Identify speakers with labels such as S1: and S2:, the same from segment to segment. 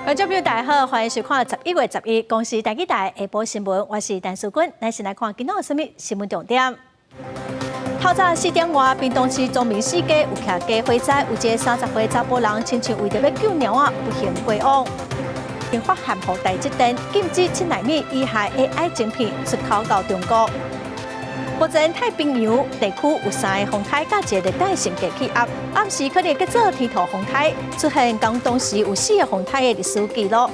S1: 觀眾朋友大家好，歡迎收看11月11公視台語台下晡新聞，我是陳淑君。咱先來看今仔有啥物新聞重點。透早4點外，屏東市宗明四街有徛家火災，有一個30歲查埔人，親像為著欲救貓仔，不幸過往。發函予台積電禁止7納米以下 AI 晶片出口到中國。目前太平洋地區有三个風颱佮一个熱帶性低氣壓，暗時可能結做天兔風颱，出現江東時有四个風颱的歷史紀錄。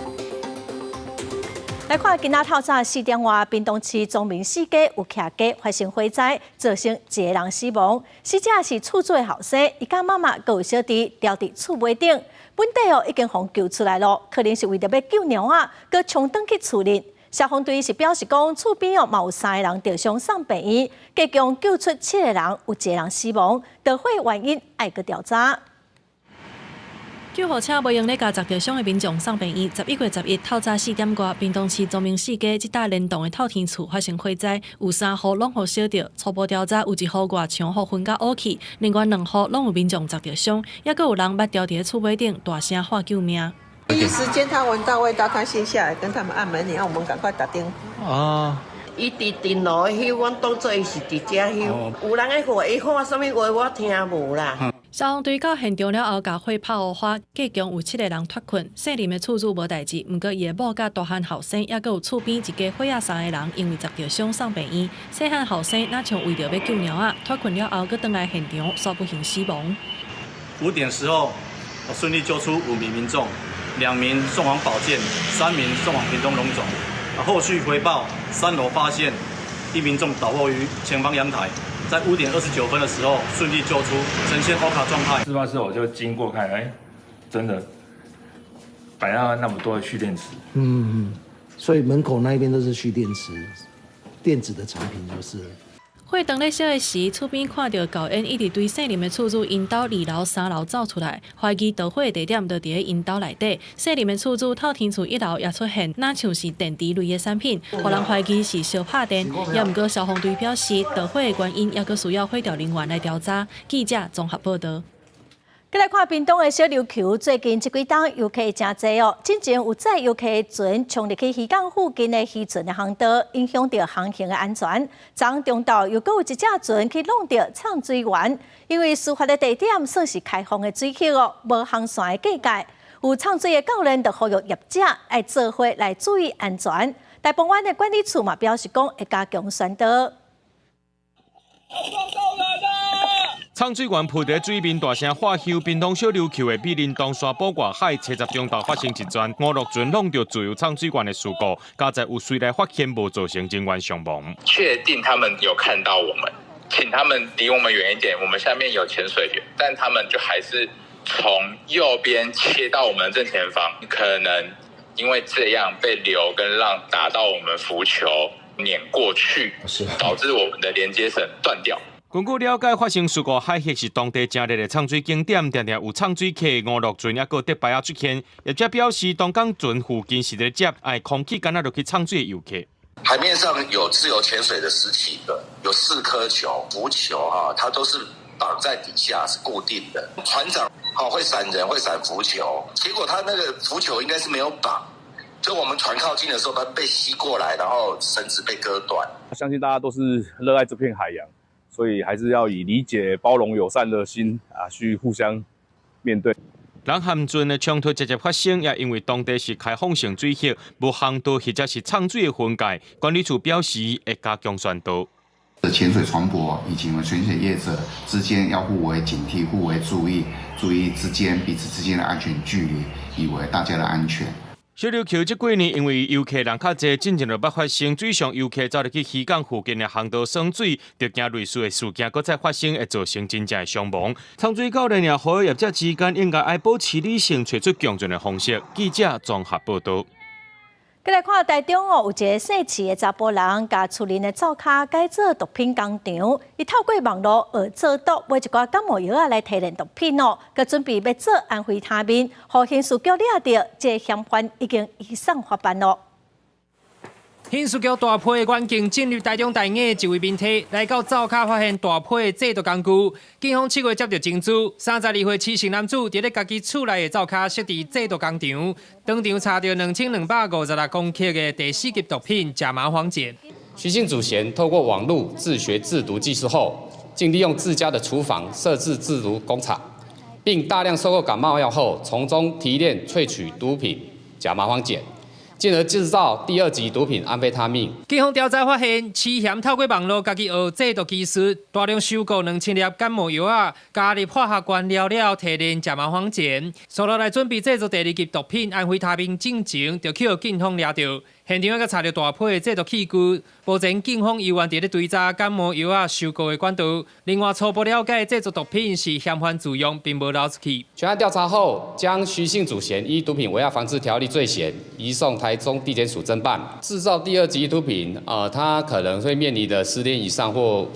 S1: 來看今仔透早4點外，屏東市宗明四街有徛家發生火災，造成一個人死亡。死者是厝主的後生，伊佮媽媽閣有小弟牢佇厝尾頂，本底哦已經予救出來囉，可能是為著欲救貓仔，閣衝轉去厝裡。消防隊是表示講，厝邊哦嘛有三个人著傷送病院，共計救出七个人，有一個人死亡。著火原因愛閣調查。
S2: 救護車無閒咧共砸著傷的民眾送病院。11月11透早4點外，屏東市宗明四街這搭連棟的透天厝發生火災，有三戶攏予燒著。初步調查有一戶外牆予熏甲烏去，另外兩戶攏有民眾砸著傷，抑閣有人捌牢佇咧厝尾頂大聲喊救命。
S3: 第一時間他聞到味道，他先下來跟他們按門鈴，讓我們趕快打電話。
S4: 啊！
S5: 伊佇頂樓翕，阮當做伊是佇遮翕。有人咧喊，伊喊啥物話我聽無啦。
S2: 消防隊到現場了後，共火拍烏花，共計有七个人脫困。姓林的厝主無代誌，毋過伊的某佮大漢後生，抑閣有厝邊一家伙仔三个人，因為砸著傷送病院。細漢後生若像為著欲救貓仔，脫困了後，閣轉來現場，煞不幸死亡。
S6: 5點時候，我順利救出五名民眾，兩名送往保健，三名送往屏東榮總。後續回報，3樓發現一民眾倒臥於前方陽台，在5點29分的時候順利救出，呈現歐卡狀態。
S7: 事發時我就經過看，哎，真的擺了那麼多的蓄電池。
S8: 嗯嗯，所以門口那邊都是蓄電池，電子的產品就是。
S2: 火當咧燒的時，厝邊看著厚煙一直對姓林的厝主𪜶兜二樓、三樓走出來，懷疑著火的地點就佇咧𪜶兜內底。姓林的厝主透天厝一樓也出現，若像是電池類的產品，予人懷疑是燒拍電。也毋過消防隊表示，著火的原因猶閣需要火調人員來調查。記者綜合報導。
S1: 閣來看屏東的小琉球，最近這幾冬遊客誠濟哦。進前有載遊客的船衝入去漁港附近的漁船的航道，影響著航行的安全。昨中晝又閣有一隻船去挵著泅水員，因為事發的地點算是開放的水域哦，無航線的警戒。有泅水的教練就呼籲業者愛做伙來注意安全。大鵬灣的管理處嘛表示講會加強宣導。
S9: 泅水員浮佇水面大聲喝救，屏東小琉球的美林東沙埔外海，初十中晝發生一轉五樂船挵著自由泅水員的事故，佳哉有隨來發現無造成人員傷亡。
S10: 確定他們有看到我們，請他們離我們遠一點，我們下面有潛水員，但他們就還是從右邊切到我們正前方，可能因為這樣被流跟浪打到我們浮球碾過去，導致我們的連接繩斷掉。
S9: 根據了解，發生事故海域是當地誠熱的泅水景點，定定有泅水客、五樂船抑閣竹排仔出現。業者表示，當港船附近是咧接愛空氣敢若落去泅水的遊客。
S11: 海面上有自由潛水的十幾個，有四顆球、浮球哈，它都是綁在底下是固定的。船長好會閃人，會閃浮球，結果他那個浮球應該是沒有綁，就我們船靠近的時候，它被吸過來，然後繩子被割斷。
S12: 相信大家都是熱愛這片海洋。所以還是要以理解、包容、友善的心啊，去互相面對。
S9: 人和船的衝突直接發生，也因為當地是開放性水域，無航道或者是泅水的分界。管理處表示會加強宣導。
S13: 潛水船舶以及我們潛水業者之間要互為警惕、互為注意，注意之間彼此之間的安全距離，以為大家的安全。
S9: 小琉球這幾年因為遊客人較濟，進前就捌發生水上遊客走入去漁港附近的航道耍水，就驚類似的事件閣再發生，會造成真正的傷亡。泅水教練也呼籲業者之間應該愛保持理性，揣出共存的方式。記者綜合報導。
S1: 閣來看台中哦，有一个姓徐的查埔人，共厝鄰的灶跤改做毒品工廠。伊透過網路學做毒，買一寡感冒藥仔來提煉毒品哦，閣準備欲做安非他命，予刑事局掠著，這个嫌犯已經移送法辦囉。
S4: 刑事局大批员警進入台中大雅一位民宅，來到灶跤發現大批製毒工具。警方7月接到情資，32歲徐姓男子佇咧家己厝內的灶跤設置製毒工廠，當場查著2256公克的第四級毒品假麻黃鹼。
S14: 徐姓主嫌透過網路自學製毒技術後，竟利用自家的廚房設置製毒工廠，並大量收購感冒藥後，從中提煉萃取毒品假麻黃鹼。進而製造第二級毒品安非他命。
S4: 警方調查發現，徐嫌透過網路家己學製毒技術，大量收購2000粒感冒藥仔，加入化學原料了提煉假麻黃鹼，紲落來準備製作第二級毒品安非他命進前，就予警方抓著。現場猶閣查著大批的製毒器具，目前警方猶原佇咧追查感冒藥仔收購的管道。另外初步了解，製作毒品是嫌犯自用，並無流出去。
S14: 全案調查後，將徐姓主嫌依毒品危害防治條例罪嫌移送台中地檢署偵辦。製造第二級毒品，他可能會面臨的10年以上或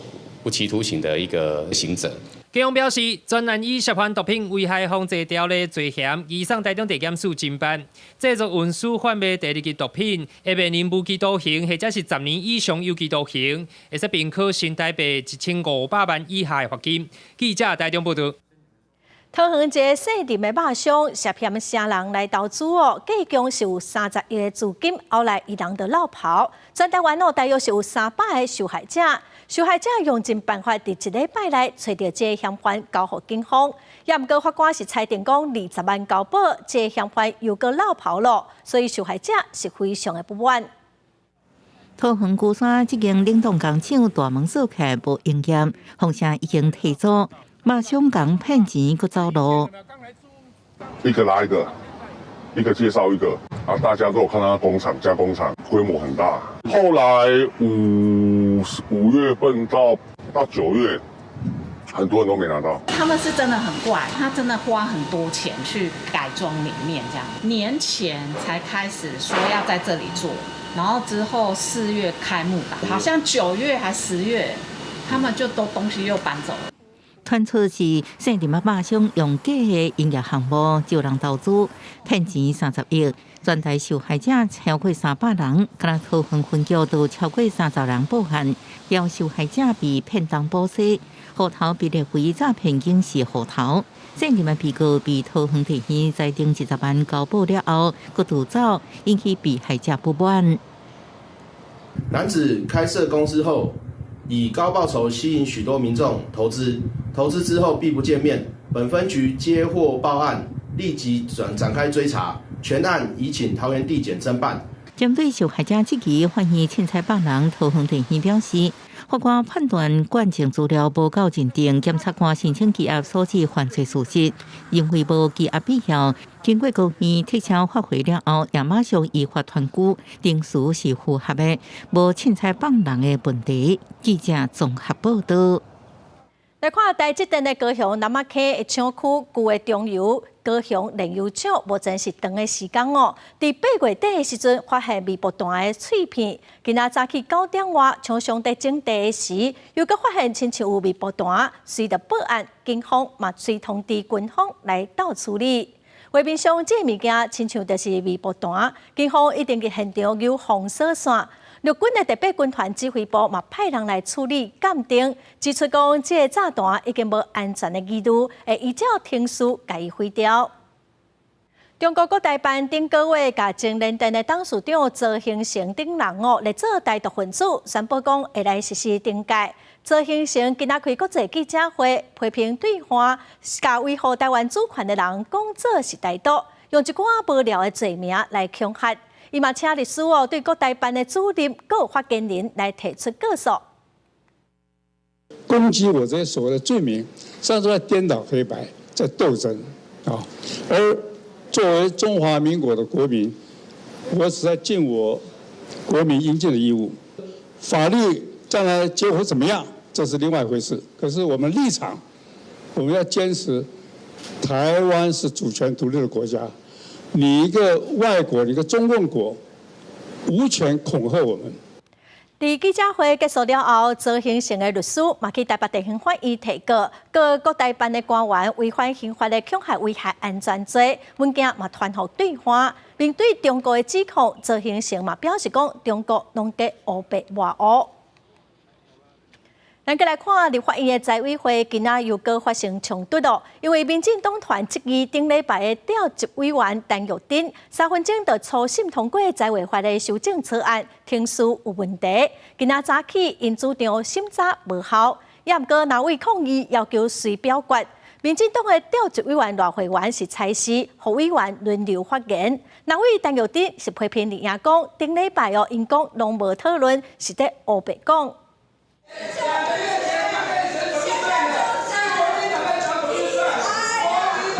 S14: 無期徒刑的一個刑責。
S4: 警方表示，全案依涉犯毒品危害防治條例罪嫌，移送台中地檢署偵辦。製作、運輸、販賣第二級毒品，會面臨無期徒刑或者是10年以上有期徒刑，會使併科新台幣1500萬以下的罰金。記者台中報導。
S1: 桃園一个姓林的肉商涉嫌殺人來投資哦，計共是有30億的資金，後來伊人就落跑。全台灣哦，大約是有300個受害者，受害者用盡辦法，佇一禮拜內揣著這个嫌犯交予警方。也毋過法官是裁定講20萬交保，這个嫌犯又閣落跑囉，所以受害者是非常的不滿。
S15: 桃園龜山這間冷凍工廠大門鎖起來無營業，風聲已經提早。肉商共騙錢，閣走路。
S16: 一個拉一個，一個介紹一個啊！大家都有看到工廠加工廠規模很大。後來5月份到9月，很多人都沒拿到。
S17: 他們是真的很怪，他真的花很多錢去改裝裡面，這樣年前才開始說要在這裡做，然後之後4月開幕吧，好像9月還10月，他們就都東西又搬走了。
S15: 傳出是姓林的肉商用假的營業項目招人投資，騙錢30億，全台受害者超過300人，敢若桃園分局都超過30人報案，有受害者被騙東報西，戶頭被列為詐騙警示戶頭。姓林的被告被桃園地院裁定20萬交保了後，閣逃走，引起被害者不滿。
S18: 男子開設公司後，以高報酬吸引許多民眾投資，投資之後避不見面。本分局接獲報案，立即展開追查，全案已請桃園地檢偵辦。
S15: 針對受害者質疑，法院凊彩放人，桃園地院表示，法官判斷案證資料無夠認定，檢察官申請羈押所指犯罪事實，認為無羈押必要。經過高院撤銷發回了後，也馬上依法傳拘，程序是符合的，無凊彩放人的問題。記者綜合報導。
S1: 來看台積電的高雄南仔坑的廠區舊的中油高雄煉油廠，目前是長的時間哦。佇8月底的時陣，發現微波彈的碎片。今仔早起9點外，廠商佇整地的時，又閣發現親像有微波彈，隨著報案，警方嘛隨通知軍方來鬥處理。畫面上這个物件親像就是微波彈，警方一定佇現場有封鎖線。陸軍的特別軍團指揮部嘛派人來處理鑑定，指出講這个炸彈已經無安全的疑慮，會依照程序共伊毀掉。中國國台辦頂個月共前聯電的董事長曹興誠等人哦，列做台獨分子，宣布講會來實施懲戒。曹興誠今仔開國際記者會，批評對岸共維護台灣主權的人講做是台獨，用一寡無聊的罪名來恐嚇。伊嘛請律師哦，對國台辦的主任閣發言人來提出告訴。
S19: 攻擊我這些所謂的罪名，實際上在顛倒黑白，在鬥爭啊。而作為中華民國的國民，我只在盡我國民應盡的義務。法律將來結果怎麼樣，這是另外一回事。可是我們立場，我們要堅持，台灣是主權獨立的國家。你一個外國，你一個中共國，無權恐嚇我們。
S1: 佇記者會結束了後，曹興誠的律師嘛去台北地方法院提告，告國台辦的官員違反刑法的恐嚇危害安全罪，文件嘛傳予對方。面對中國的指控，曹興誠嘛表示講，中國攏閣烏白賴烏。咱閣來看立法院的財委會，今仔又閣發生衝突囉。因為民進黨團質疑頂禮拜的召集委員陳玉珍3分鐘就初審通過財劃法的修正草案，程序有問題。今仔早起𪜶主張審查無效，也毋過藍委抗議要求隨表決。民進黨的召集委員賴慧媛是裁示，予委員輪流發言。藍委陳玉珍是批評李亞講，頂禮拜哦，𪜶講攏無討論，是咧烏白講。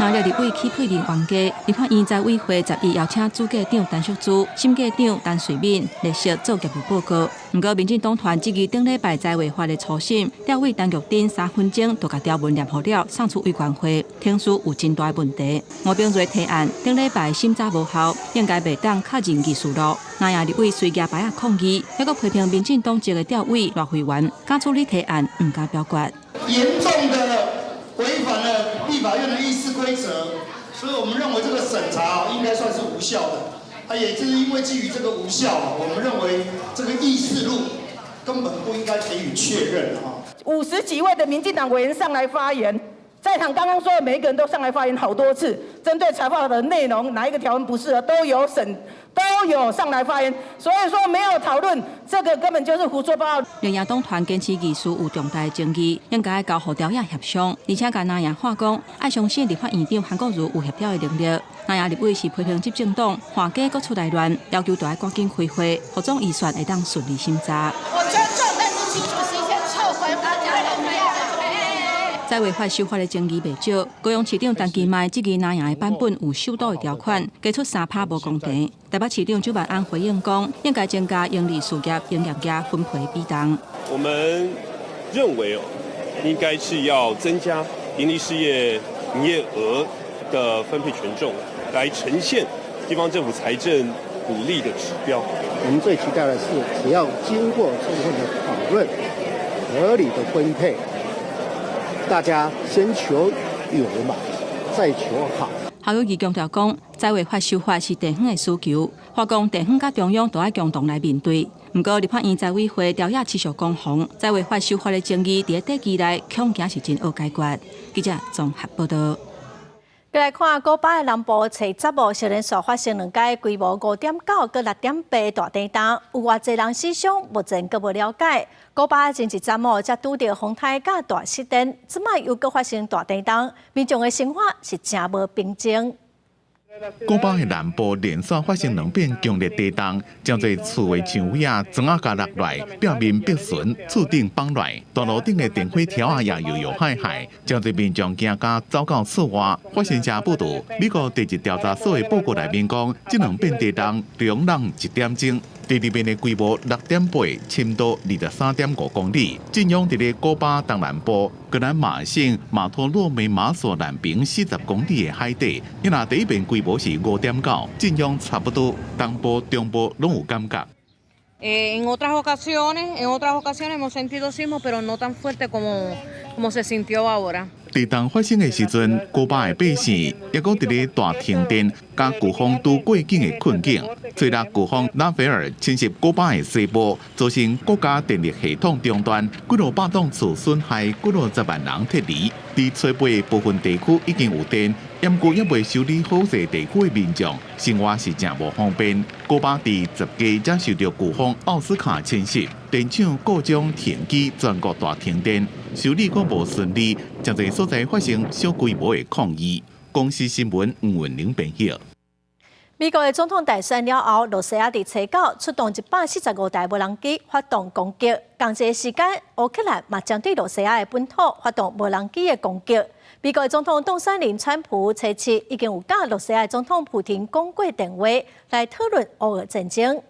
S2: 藍綠立委起屁面冤家，立法院財委會11邀請主計長陳淑姿、審計長陳瑞敏列席做業務報告。毋過，民進黨團質疑頂禮拜財劃法的初審，召委陳玉珍3分鐘就共條文念予了，送出委員會，程序有真大問題。吳秉叡提案，頂禮拜審查無效，應該袂當確認議事錄。藍營立委隨舉牌仔抗議，猶閣批評民進黨籍的召委賴慧媛，敢處理提案，毋敢表決。
S20: 嚴重的違反了立法院的議事規則，所以我們認為這個審查應該算是無效的。啊，也就是因為基於這個無效，我們認為這個議事錄根本不應該給予確認。
S21: 50幾位的民進黨委員上來發言，在場剛剛說的每一個人都上來發言好多次，針對財劃的內容，哪一個條文不適合，都有審，都有上來發言，所以說沒有討論，這個根本就是胡說八道。
S2: 綠營黨團堅持議事有重大爭議，應該交予調仔協商，而且共藍營喊講，愛相信立法院長韓國瑜有協調的能力。藍營立委是批評執政黨換假閣出來亂，要求著愛趕緊開會，予總預算會當順利審查。
S22: 我尊重，但是請主席先撤回。
S2: 財劃法修法的爭議袂少，高雄市長陳其邁質疑藍營的版本有首都的條款，加出3%無公平。台北市長蔣萬安回應講，應該增加營利事業營業額分配比重。
S23: 我們認為應該是要增加營利事業營業額的分配權重，來呈現地方政府財政鼓勵的指標。
S24: 我們最期待的是，只要經過充分的討論、合理的分配。大家先求有嘛，再求好。
S2: 侯友宜強調講，財劃法修法是地方的需求，話講地方佮中央都愛共同來面對。毋過立法院財委會朝野持續攻防，財劃法修法的爭議，佇咧短期內恐驚是真惡解決。記者綜合報道。
S1: 閣來看古巴的南部，初十號接連續發生兩擺規模5.9佮6.8大地動，有偌濟人死傷，目前閣無了解。古巴前一陣哦，才拄著風颱佮大失電，這擺又閣發生大地動，民眾的生活是誠無平靜。
S25: 古巴的南部連續發生兩遍強烈地動，真濟厝的牆壁啊磚仔共落來，表面破損，厝頂崩來，大路頂的電火柱仔也搖搖晃晃，真濟民眾驚甲走到厝外。法新社報導，美國地質調查所的報告內面講，這兩遍地動兩人一點鐘。第二遍的規模6.8，深度23.5公里，震央佇咧古巴東南部格蘭馬省馬托洛梅馬索南邊40公里的海底。伊若第一遍規模是5.9，震央差不多東部、中部攏有感覺。
S26: En otras ocasiones hemos sentido sismo, pero no tan fuerte como se sintió ahora.
S25: 地動發生的時陣，古巴的百姓猶閣佇咧大停電、佮颶風拄過境的困境。昨日颶風拉斐爾侵襲古巴的西部，造成國家電力系統中斷，幾落百棟厝損害，幾落十萬人撤離。佇初八部分地區已經有電，毋過猶未修理好勢地區的民眾，生活是誠無方便。古巴佇10日才受著颶風奧斯卡侵襲，電廠故障停機，全國大停電，修理閣無順利，誠濟所在發生小規模的抗議。公視新聞吳文玲編譯。
S1: 美國的總統大選了後，羅西亞佇初九出動145台無人機發動攻擊。仝一个時間，烏克蘭嘛針對羅西亞的本土發動無人機的攻擊。美國的總統當選人川普初七已經有佮羅西亞的總統普廷講過電話，來討論烏俄戰爭。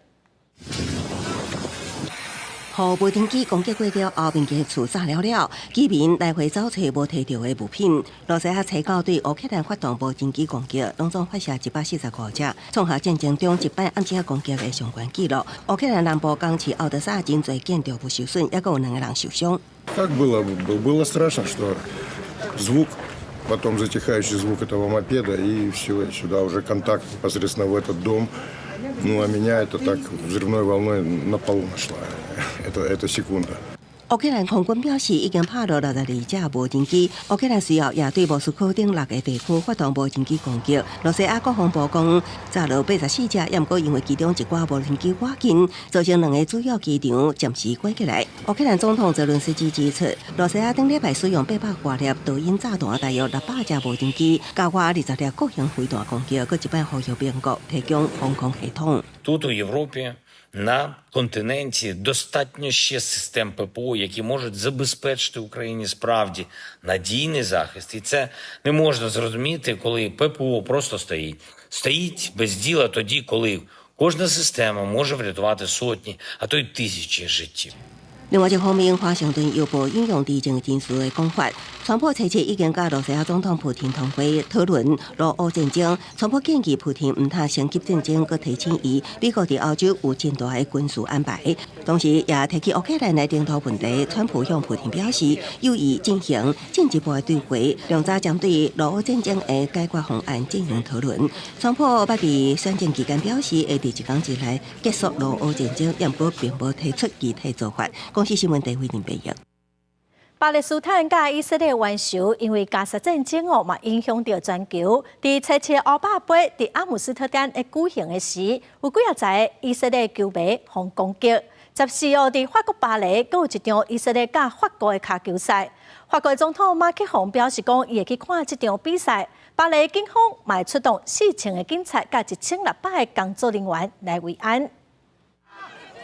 S3: 予無人機攻擊過了後，民間厝炸了了，居民來回走揣無提著的物品。羅西亞初九對烏克蘭發動無人機攻擊，攏總發射145隻，創下戰爭中一擺暗時攻擊的上懸紀錄。烏克蘭南部港市敖德薩真濟建築物受損，猶閣有兩个人受傷。
S5: Как было? Было страшно, что звук, потом затихающий звук этого мопеда, и все, сюда уже контакт непосредственно в этот дом. Ну, а меня это так взрывной волной на полу нашла. Это секунда.
S3: 烏克蘭空軍表示，已經拍落62隻無人機。烏克蘭隨後也對莫斯科等六个地區發動無人機攻擊。羅西亞國防部講，炸落84隻，猶毋過因為其中一寡無人機倚近，造成兩个主要機場暫時關起來。烏克蘭總統澤倫斯基指出，羅西亞頂禮拜使用800外粒導引炸彈，大約600隻無人機，加20粒個型飛彈攻擊，閣一擺呼籲美國提供防空系統。
S6: Тут у Європі на континенті достатньо ще систем ППО, які можуть забезпечити Україні справді надійний захист. І це не можна зрозуміти, коли ППО просто стоїть. Стоїть без діла тоді, коли кожна система може врятувати сотні, а то й тисячі життів.
S3: 另外一方面，華盛頓郵報引用知情人士的講法，川普初七已經佮羅西亞總統普丁通話討論俄烏戰爭。川普建議普丁毋通升級戰爭，閣提醒伊美國佇歐洲有真大的軍事安排。同時，也提起烏克蘭的領土問題。川普向普丁表示有意進行進一步的對話，兩者針對俄烏戰爭的解決方案進行討論。川普捌佇選戰期間表示，會佇一工之內結束俄烏戰爭，毋過並無提出具體做法。公視新聞台為您編譯。
S1: 巴勒斯坦佮以色列冤仇，因為加沙戰爭哦，嘛影響著全球。佇初七歐霸盃佇阿姆斯特丹的舉行的時，有幾仔十个以色列球迷予攻擊。14號佇法國巴黎，閣有一場以色列佮法國的跤球賽。法國總統馬克宏表示講，伊會去看這場比賽。巴黎警方嘛會出動4000个警察佮1600个工作人員來維安。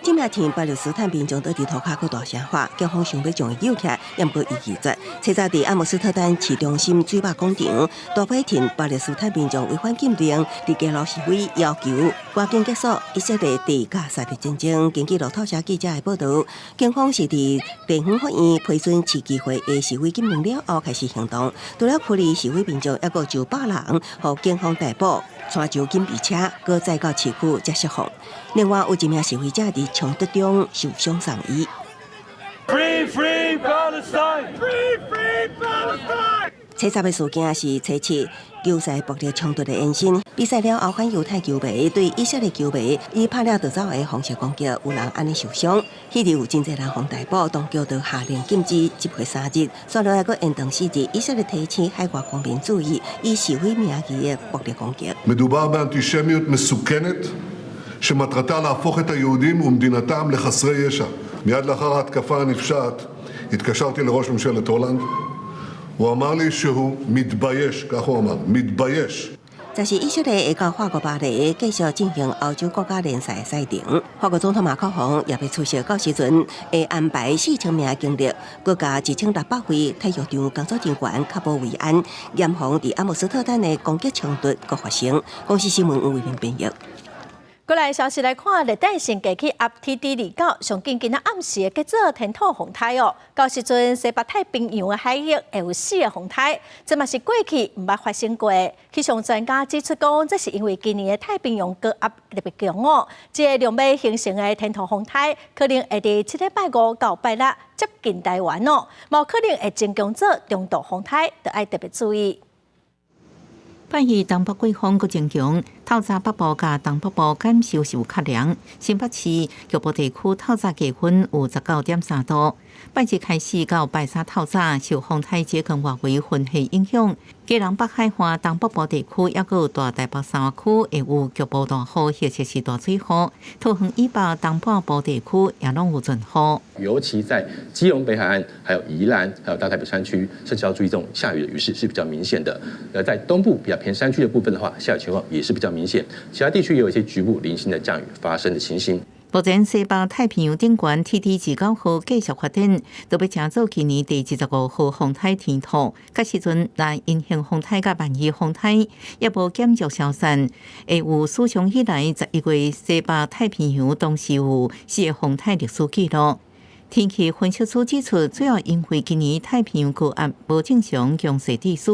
S3: 這名挺巴勒斯坦民眾倒佇塗跤閣大聲喊，警方想欲將伊揪起來，毋過伊拒絕。初早佇阿姆斯特丹市中心水壩廣場，大批挺巴勒斯坦民眾違反禁令，佇街頭示威，要求趕緊結束以色列佇加沙的戰爭。根據路透社記者的報導，警方是佇地方法院批准市議會的示威禁令了後開始行動，除了驅離示威民眾，猶閣有100人予警方逮捕，帶上警備車，閣載到市區才釋放。另外有一名示威者佇衝突中受傷送醫。
S7: Free, free Palestine! Free, free Palestine!
S3: 初十的事件是初七球賽暴力衝突的延伸。比賽了後，反猶太球迷對以色列球迷以拍了就走的方式攻擊，有人按呢受傷。彼日有真濟人予逮捕，當局就下令禁止集會3日，煞落來閣延長4日。以色列提醒海外公民注意以示威名義的暴力攻擊。
S16: מדובר באנטישמיות מסוכנת שמטרתה להפוך את היהודים ומדינתם לחסרי ישע. מיד לאחר ההתקפה הנפשעת התקשרתי לראש ממשלת הולנד. הוא אמר לי שהוא מתבייש, כך הוא אמר, מתבייש.
S3: 這是以色列會到法國巴黎繼續進行歐洲國家聯賽的賽程。法國總統馬克宏也欲出席，到時陣會安排4000名警力，閣加1600位體育場工作人員確保維安，嚴防佇阿姆斯特丹的攻擊衝突閣發生。公視新聞吳偉明編譯。
S1: 過來消息來看，熱帶性低氣壓 TD 29，上緊今仔暗時會結做天兔風颱哦。到時陣西北太平洋的海域會有四个風颱，這嘛是過去毋捌發生過。氣象專家指出講，這是因為今年的太平洋高壓特別強哦，這个量欲形成的天兔風颱可能會佇這禮拜五到拜六接近台灣哦，嘛可能會增強做中度風颱，著愛特別注意。
S15: 拜二東北季風閣增強，透早北部佮東北部感受是有較涼。新北市局部地區透早氣溫有19.3度。拜一開始到拜三透早受風颱接近外圍雲系影響，基隆北海岸東北部地區猶閣有大台北山區會有局部大雨或者是大水雨。桃園以北東半部地區也攏有陣雨。
S8: 尤其在基隆北海岸、還有宜蘭、還有大台北山區，甚至要注意這種下雨的雨勢是比較明顯的。在東部比較偏山區的部分的話，下雨情況也是比較明顯。其他地區也有一些局部零星的降雨發生的情形。
S15: 目前西北太平洋頂懸 TD 29號繼續發展，就欲成做今年第25號風颱天兔。彼時陣，若陰性風颱佮萬一風颱猶無減弱消散，會有史上以來11月西北太平洋同時有四个風颱歷史紀錄。天氣分析師指出，主要因為今年太平洋高壓無正常強勢致使，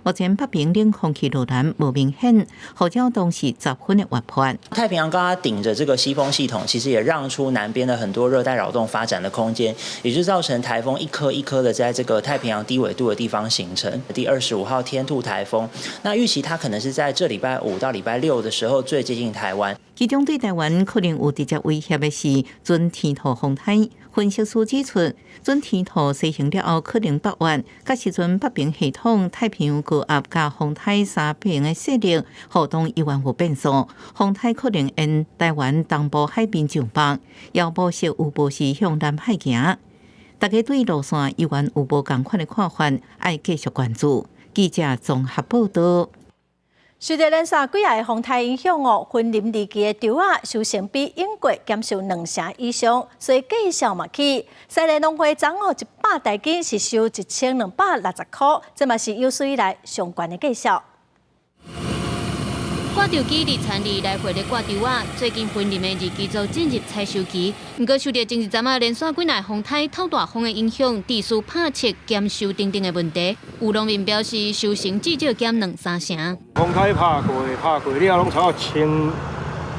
S15: 目前北邊冷空氣落南無明顯，號召當時十分的活潑。
S9: 太平洋高壓頂着這個西風系統，其實也讓出南邊的很多熱帶擾動發展的空間，也就造成颱風一顆一顆的在這個太平洋低緯度的地方形成。第25號天兔颱風，那預期它可能是在這禮拜五到禮拜六的時候最接近台灣。
S15: 其中對台灣可能有直接威脅的是準天兔風颱。分析師指出，準天兔西行了後，可能北越，佮時陣北邊系統太平洋高壓佮風颱三邊的勢力互動依然有變數，風颱可能沿台灣東部海邊上北，腰部是有無時向南海行。大家對路線依然有無仝款的看法，愛繼續關注。記者綜合報道。
S1: 受著連續幾日風颱影響哦，雲林二期的稻仔收成比往過減收2成以上，所以價數嘛起。西麗農會昨哦100台斤是收1260箍，這嘛是有史以來上懸的價數。
S10: 割稻機佇田裡來回咧割稻仔，最近雲林的二期就進入採收期，毋過受著前一陣仔連續幾日風颱透大風的影響，致使拍七減收等等的問題。有農民表示，收成至少減兩三成。
S11: 風颱拍過，拍過了，攏差千，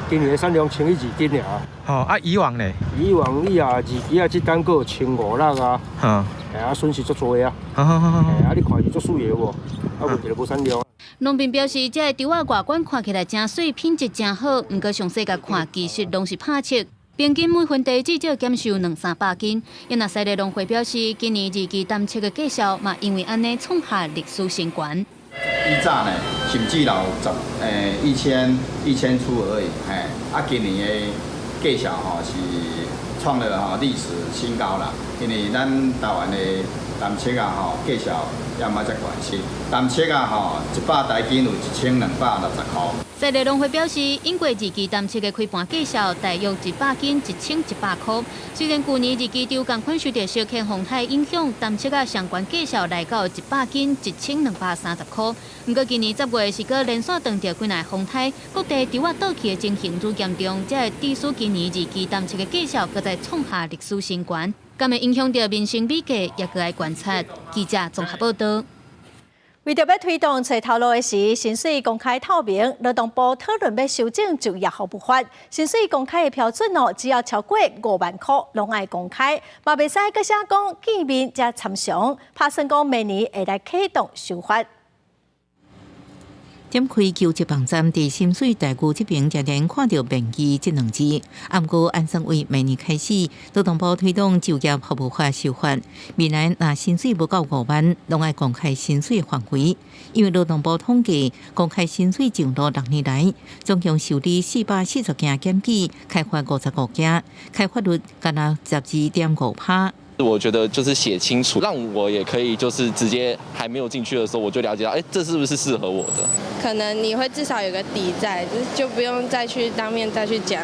S11: 今年的產量1002斤爾。
S12: 吼啊，以往呢？
S11: 以往你啊二期啊，這單閣1500啊。嗯。啊，損失足濟啊。啊，你看伊足水的無？啊，問題就無產量。
S10: 農民表示，這个稻仔外觀看起來誠媠，品質誠好，毋過詳細共看，其實攏是拍七。平均每分地至少減收兩三百斤。因若西麗農會表示，今年二期淡赤的價數嘛，因為按呢創下歷史新高。
S13: 以早呢，甚至有十1000出而已，嘿，啊，今年的價數吼是創了吼歷史新高啦，因為咱台灣的淡赤啊吼價數也毋捌遮懸是，淡赤啊吼100台斤有1260箍。
S10: 西麗農會表示，往過二期淡赤的開盤價數大約100斤1100箍。雖然舊年二期稻仝款受著小氣風颱影響，淡赤仔相關價數來到100斤1230箍。毋過今年10月是閣連續碰著幾若風颱，各地稻仔倒去的情形愈嚴重，才會致使今年二期淡赤的價數閣再創下歷史新高。敢會影響著民生米價，也閣愛觀察。記者綜合報道。
S1: 為著欲推動揣頭路的時，薪水公開透明，勞動部討論欲修正就業服務法，薪水公開的標準哦，只要超過5萬箍，攏愛公開，嘛袂使閣寫講見面才參詳，拍算講明年會來啟動修法。
S15: 點開求職網站，佇薪水待遇這邊，常常看著面議這兩字。毋過按算為明年開始，勞動部推動就業服務法修法，未來若薪水無夠5萬，攏愛公開薪水範圍。因為勞動部統計，公開薪水上路6年來，總共受理440件檢舉，開罰55件，開罰率干焦12.5趴。
S14: 我覺得就是寫清楚，讓我也可以就是直接還沒有進去的時候，我就了解到，哎，這是不是適合我的？
S27: 可能你會至少有個底在，就不用再去當面再去講。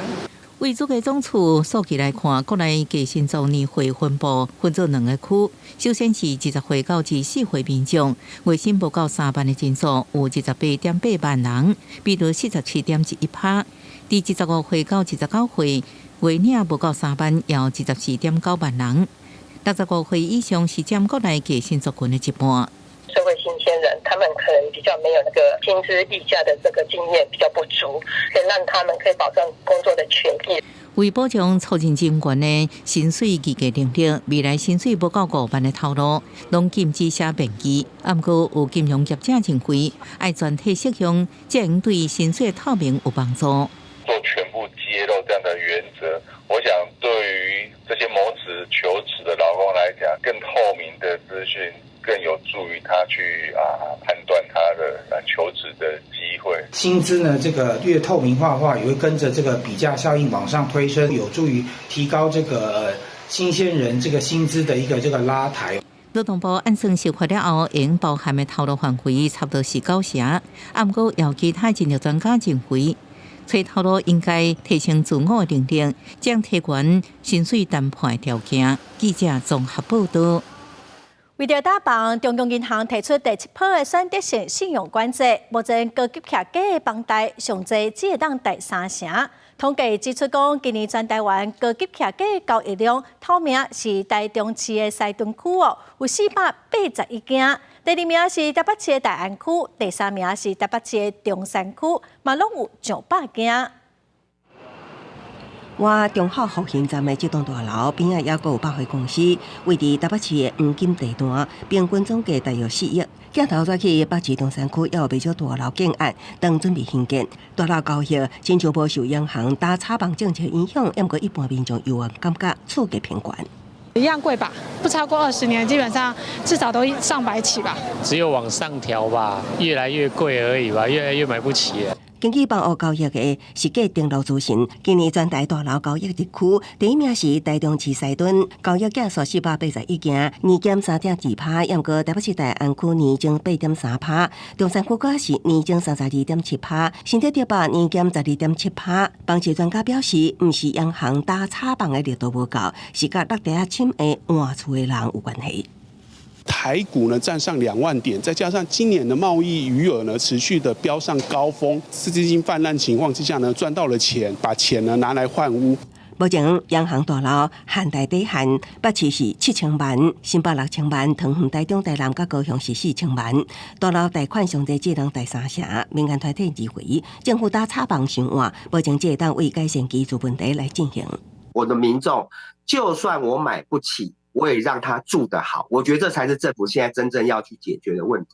S15: 為主計總處數據來看，國內低薪族年歲分布分做兩個區。首先是20歲到24歲民眾，月薪無夠3萬的人數有28.8萬人，比率47.11趴。佇25歲到29歲，月領無夠3萬，有24.9萬人。65歲以上是佔國內低薪族群的一半。
S28: 社會新鮮人，他們可能比較沒有那個薪資議價的這個經驗比較不足，可以讓他們可以保障工作的權益。
S15: 為保障初任人員的薪水議價能力，未來薪水無夠5萬的頭路，攏禁止寫面議。毋過有金融業者認為，愛全體適用，才會對薪水透明有幫助。
S29: 做全部揭露這樣的原則，我想對於這些謀職求職的勞工來講，更透明的資訊，更有助於他去判斷他的求職的機會。
S30: 薪資呢，這個越透明化的話，也會跟着這個比價效應往上推升，有助於提高這個新鮮人這個薪資的一個這個拉抬。
S15: 勞動部按算修法了後，應包含的頭路範圍差不多是9成。毋過有其他人力專家認為，揣頭路應該提升自我的能力，將提懸薪水談判條件。記者綜合報道。
S1: 為著打房，中央銀行提出第七波的選擇性信用管制，目前高級徛家的房貸上濟只會當貸三成。統計指出講，今年全台灣高級徛家交易量頭名是台中市的西屯區哦，有481間；第二名是台北市的大安區，第三名是台北市的中山區，嘛攏有上百間。
S3: 倚忠孝復興站的這棟大樓邊仔猶閣有百貨公司，位佇台北市的黃金地段，平均總價大約4億。鏡頭轉去北市中山區，也有袂少大樓建案當準備興建。大樓交易親像無受央行打炒房政策影響，毋過一般民眾猶原感覺厝價偏懸。
S4: 一樣貴吧，不超過20年，基本上至少都上百起吧。
S12: 只有往上調吧，越來越貴而已吧，越來越買不起。
S3: 根據房屋交易的實價登錄資訊，今年全台大樓交易地區第一名是台中市西屯，交易件數481件，年減3.2%，毋過台北市大安區年增8.3%，中山區閣是年增32.7%，新竹竹北年減12.7%。房市專家表示，毋是央行打炒房的力度無夠，是佮落地仔簽的換厝的人有關係。
S17: 台股呢站上2萬點，再加上今年的貿易餘額呢持續的飆上高峰，資金泛濫情況之下呢，賺到了錢，把錢呢拿來換屋。
S3: 目前央行大樓限貸底限，北市是7000萬，新北6000萬，桃園、台中、台南佮高雄是4000萬。大樓貸款上濟只能貸三成，民間團體認為政府打炒房傷晚，目前只會當為改善居住問題來進行。
S18: 我的民眾，就算我買不起，我也讓他住得好，我覺得這才是政府現在真正要去解決的問題。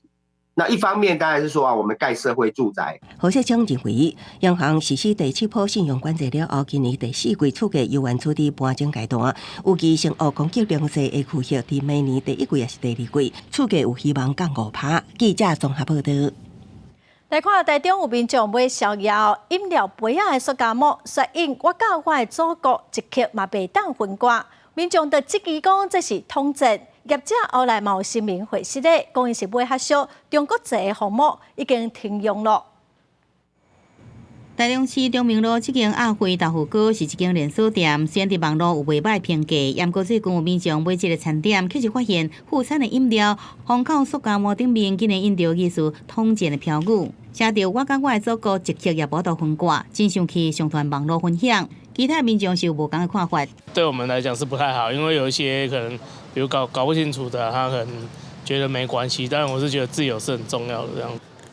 S18: 那一方面當然是說啊，我們蓋社會住宅。
S3: 何世昌認為，央行實施第七波信用管制了後，今年第四季厝價猶原處佇盤整階段，預計成屋供給量勢會持續佇明年第一季抑是第二季，厝價有希望降5%。記者綜合報道。
S1: 來看台中有民眾買逍遙飲料杯仔的塑膠膜，說印我佮我的祖國一刻嘛袂當分割。民眾就質疑講這是統戰，業者後來嘛有聲明回釋的，講伊是買較俗中國製的封膜已經停用了。
S15: 台中市中明路這間阿輝豆腐鍋是一間連鎖店，雖然佇網路有袂䆀評價，毋過最近有民眾買這个餐點，卻是發現副餐的飲料封口塑膠膜頂面竟然印著疑似統戰的標語，寫著我佮我的祖國一刻也無得分割，真生氣上傳網路分享。其他民眾是有無仝的看法。
S19: 對我們來講是不太好，因為有一些可能，比如搞不清楚的，他可能覺得沒關係，但我是覺得自由是很重要的，這樣。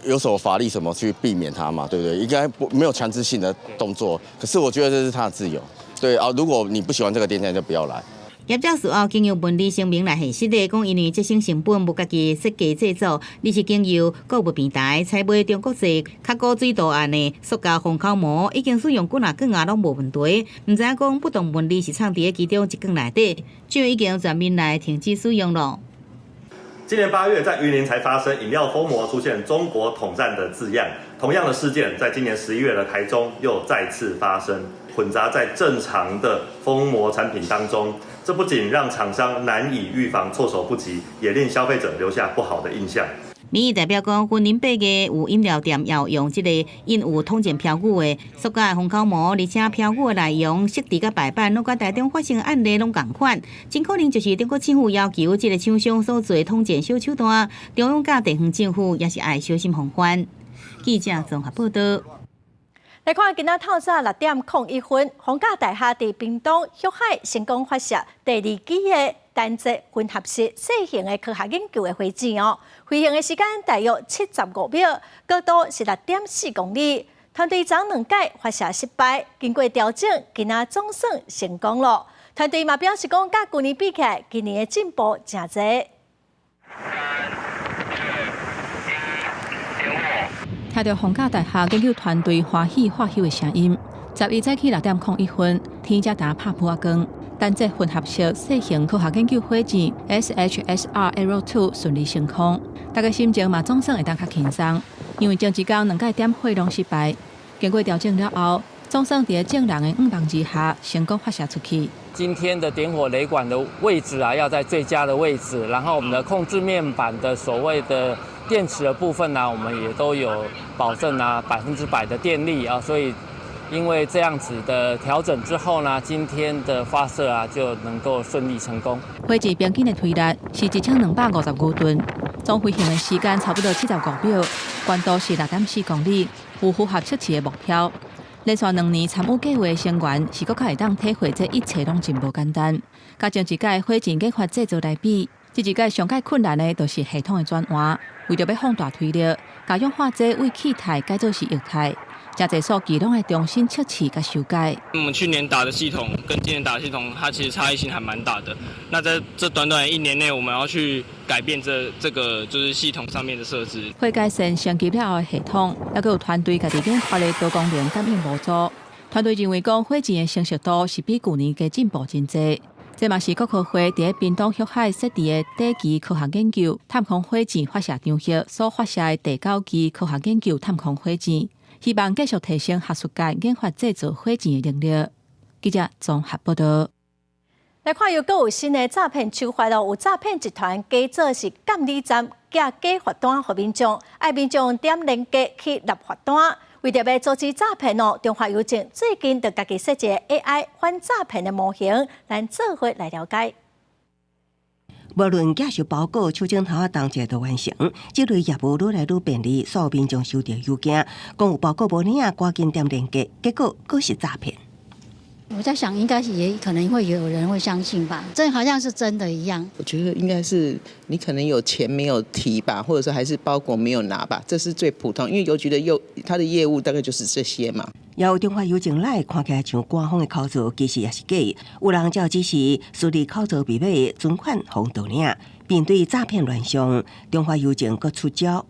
S20: 有什麼法律什麼去避免他嘛？對不對？應該不沒有強制性的動作，可是我覺得這是他的自由。對啊，如果你不喜歡這個店家，就不要來。
S15: 業者事後經由文字聲明來核實的，講因為節省成本，無家己設計製作，而是經由購物平台採買中國製較古錐圖案的塑膠封口膜，已經使用幾若罐仔攏無問題。毋知影講不同文字是藏佇咧其中一罐內底，就已經全面來停止使用了。
S21: 今年8月，在雲林才發生飲料封膜出現中國統戰的字樣，同樣的事件在今年11月的台中又再次發生，混雜在正常的封膜產品當中，這不僅讓廠商難以預防、措手不及，也令消費者留下不好的印象。
S15: 民意代表講，雲林8月有飲料店要用這個印有統戰標語的塑膠封口膜，而且標語的內容設置佮排版，攏佮台中發生案例攏仝款，真可能就是中國政府要求這个廠商所做的統戰小手段，中央佮地方政府也是愛小心防範。記者綜合報道。
S1: 來看今仔透早6點01分，逢甲大廈佇屏東旭海成功發射第二支的單節混合式細型的科學研究的火箭哦，飛行的時間大約75秒，高度是6.4公里。團隊昨兩擺發射失敗，經過調整，今仔總算成功了。團隊嘛表示講，佮舊年比起來，今年的進步誠濟。
S22: 3、2、1，點火！聽著逢甲大學研究團隊歡喜發翕的聲音。11早起6點01分，天才焦拍噗仔光。單節混合式細型科學研究火箭 SHSR-L2 順利升空，大家心情嘛總算會當較輕鬆，因為前一工兩擺點火攏失敗，經過調整了後，總算佇眾人的向望之下成功發射出去。
S23: 今天的點火雷管的位置啊，要在最佳的位置，然後我們的控制面板的所謂的電池的部分呢，我們也都有保證啊，100%的電力啊，所以因為這樣子的調整之後呢，今天的發射啊就能夠順利成功。
S22: 火箭平均的推力是1250牛頓，總飛行的時間差不多75秒，高度是6.4公里，有符合測試的目標。連續2年參與計劃的成員是閣較會當體會，這一切攏真無簡單。佮前一屆火箭研發製造來比，這一屆上蓋困難的，就是系統的轉換。為著欲放大推力，共氧化劑對氣態改做是液態，誠濟數據攏愛重新測試佮修改。
S2: 我們去年打的系統跟今年打的系統，它其實差異性還蠻大的。那在這短短一年內，我們要去改變這個就是系統上面的設置。
S22: 會改善升級了後的系統，猶閣有團隊家己研發的多功能感應模組。團隊認為講，火箭的成熟度是比舊年加進步真濟。這嘛是國科會佇屏東旭海設置的短期科學研究探空火箭發射場域所發射的第九期科學研究探空火箭，希望繼續提升學術界研發製造火箭的能力。記者綜合報道。
S1: 來看又閣有新的詐騙手法咯，有詐騙集團假做是監理站寄假罰單予民眾，愛民眾點連結去納罰單。為著欲阻止詐騙哦，中華郵政最近就家己設計 AI 反詐騙的模型，咱做伙來了解。
S3: 無論寄收包裹、手指頭仔動一下就完成，這類業務愈來愈便利，所有民眾收到郵件，講有包裹無領，趕緊點連結，結果閣是詐騙。
S5: 我在想，應該是也可能會有人會相信吧，這好像是真的一樣。
S6: 我覺得應該是你可能有錢沒有提吧，或者說還是包裹沒有拿吧，這是最普通，因為郵局的業它的業務大概就是這些嘛。
S3: 也有中華郵政內看起來像官方的口座，其實也是假。有人照指示輸入口座密碼，存款予盜領。面對詐騙亂象，中華郵政閣出招。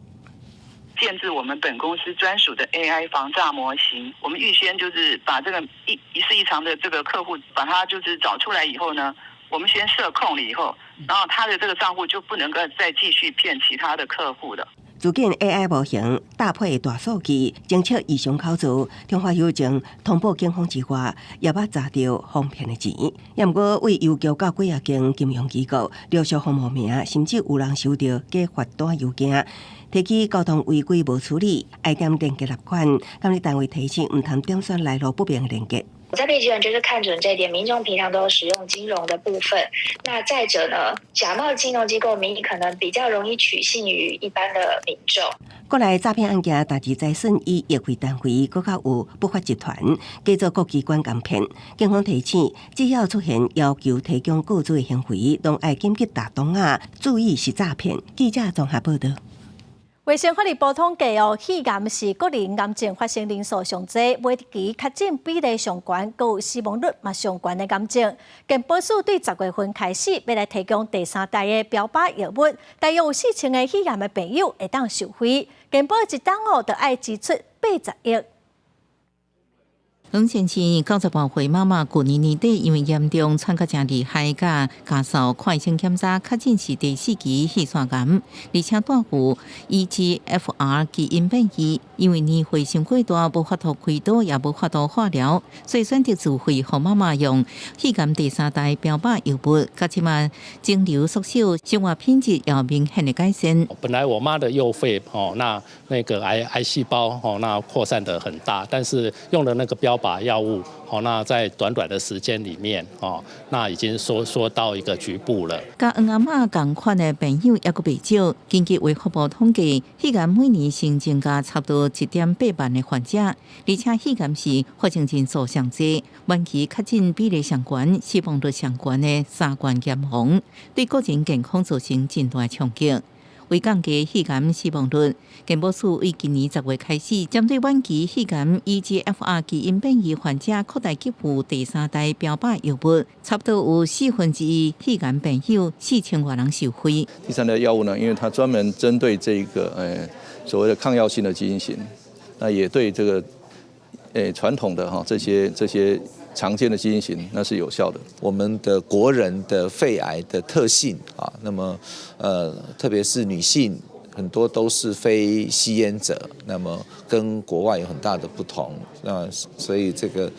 S7: 建置我們本公司專屬的 AI 防詐模型，我們預先就是把這個疑似異常的這個客戶，把他就是找出來以後呢，我們先設控了以後，然後他的這個賬戶就不能夠再繼續騙其他的客戶了。
S3: 自建 AI 模型搭配大數據，偵測異常口座，中華郵政通報警方之外，也捌詐著防騙的錢。也毋過對郵局到幾仔間金融機構陸續予冒名，甚至有人收著假罰單郵件，提起交通違規無處理，愛點連結納款，監理單位提醒毋通點選來路不明連結。
S8: 詐騙集團就是看準這一點，民眾平常都使用金融的部分。那再者呢，假冒金融機構名義可能比較容易取信於一般的民眾。
S3: 國內詐騙案件，大致在算以億為單位，閣較有不法集團，假做各機關共騙。警方提醒，只要出現要求提供個資的行為，攏愛緊急打斷仔，注意是詐騙。記者綜合報道。
S1: 衛生福利部統計哦，肺癌是國人癌症發生人數上濟，每期確診比例上懸，閣有死亡率嘛上懸的癌症。健保署對10月份開始，欲來提供第三代的標靶藥物，大約有4000個肺癌的病友會當受惠。健保一冬哦，就愛支出80億。
S15: 黃先生98歲媽媽，舊年年底因為嚴重喘甲誠厲害，佮咳嗽看醫生檢查，確診是第四期肺腺癌，而且帶有 EGFR 基因變異。因為年歲傷過大，無法度開刀，也無法度化療，所以選擇自費予媽媽用肺癌第三代標靶藥物，佮這馬腫瘤縮小，生活品質有明顯的改善。
S12: 本來我媽的右肺哦，那個癌細胞哦，那擴散得很大，但是用了那個標靶藥物，哦，那在短短的時間裡面，哦，那已經縮到一個局部了。
S15: 佮黃阿嬤仝款的朋友猶閣袂少。根據衛福部統計，肺癌每年新增加差不多1.8萬的患者，而且肺癌是發生人數上濟，晚期確診比例上懸，死亡率上懸的三高癌王，對個人健康造成真大衝擊。為降低肺癌死亡率，健保署對今年10月開始，針對晚期肺癌 EGFR 基因變異患者擴大給付第三代標靶藥物，差不多有1/4肺癌病友4000外人受惠。
S9: 第三代藥物呢，因為它專門針對這個所謂的抗藥性的基因型，那也對這個傳統的哈這些常見的基因型那是有效的。
S16: 我們的國人的肺癌的特性啊，那麼特別是女性很多都是非吸菸者，那麼跟國外有很大的不同。那所以這個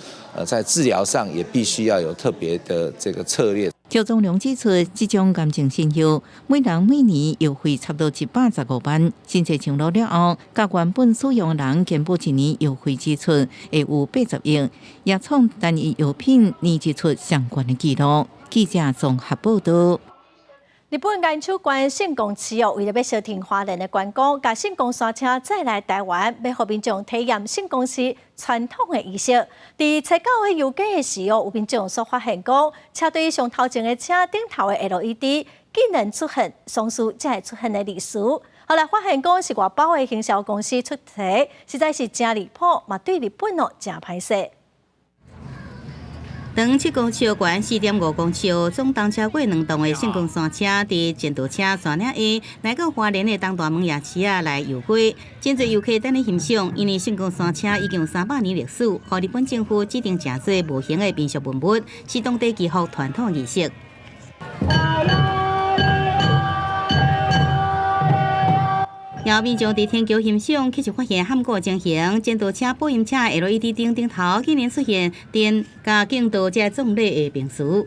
S16: 在治療上也必須要有特別的這個策略。
S15: 趙宗良指出，這種癌症新藥，每人每年藥費差不多115萬，新制上路了後，佮原本使用的人減保一年藥費支出會有80億，也創單一藥品年支出上懸的紀錄。記者綜合報導。
S1: 日本岩手縣聖宮市哦，為著欲相挺花蓮的觀光，共聖宮山車載來台灣，欲予民眾體驗聖宮市傳統的儀式。佇初九的遊街的時哦，有民眾所發現講，車隊上頭前的車頂頭的 LED 竟然出現喪事才會出現的字詞。後來發現講是外包的行銷公司出錯，實在是誠離譜，嘛對日本哦誠歹勢。
S10: 長7公尺，懸4.5公尺，總重超過2噸的聖公山車，佇前導車帶領下，來到花蓮的東大門夜市仔來遊街。真濟遊客等咧欣賞，因為聖公山車已經有300年歷史，予日本政府指定成做無形的民俗文物，是當地祈福傳統儀式。有民眾佇天橋欣賞，卻是發現罕見情形，前導車保音車 LED 燈頂頭竟然出現電佮敬道這葬禮的標詞。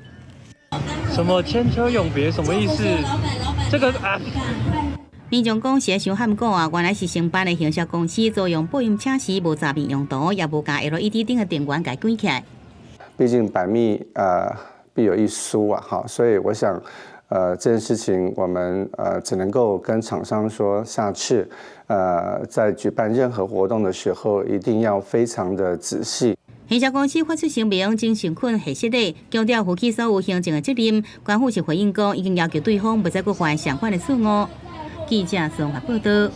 S11: 什麼千秋永別？什麼意思？這個啊。
S10: 民眾講是傷罕見啊，原來是承辦的行銷公司租用保音車時無查明用途，也無共 LED 燈的電源共關起來。
S13: 畢竟百密必有一疏啊，哈，所以我想。這件事情我們只能夠跟廠商說，下次在舉辦任何活動的時候，一定要非常的仔細。
S10: 行銷公司發出聲明，真誠懇核實的，強調負起所有行政的責任。官府是回應講，已經要求對方不再閣犯相款的錯誤。記者綜合報導。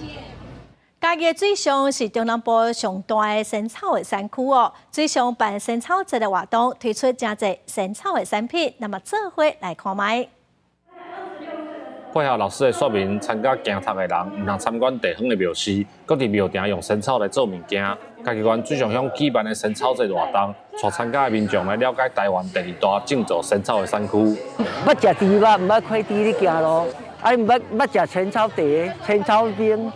S1: 嘉義的水上是中南部上大的仙草的產區哦。水上辦仙草節的活動，推出誠濟仙草的產品，那麼做伙來看覓。
S14: 配合老師的說明，參加行讀的人毋通參觀地方的廟寺，閣佇廟埕用仙草來做物件。嘉義縣水上鄉舉辦的仙草節活動，帶參加的民眾來了解台灣第二大種植仙草的產區。
S24: 捌食豬肉，毋捌看豬咧行路，啊，毋捌捌食仙草茶、仙草冰，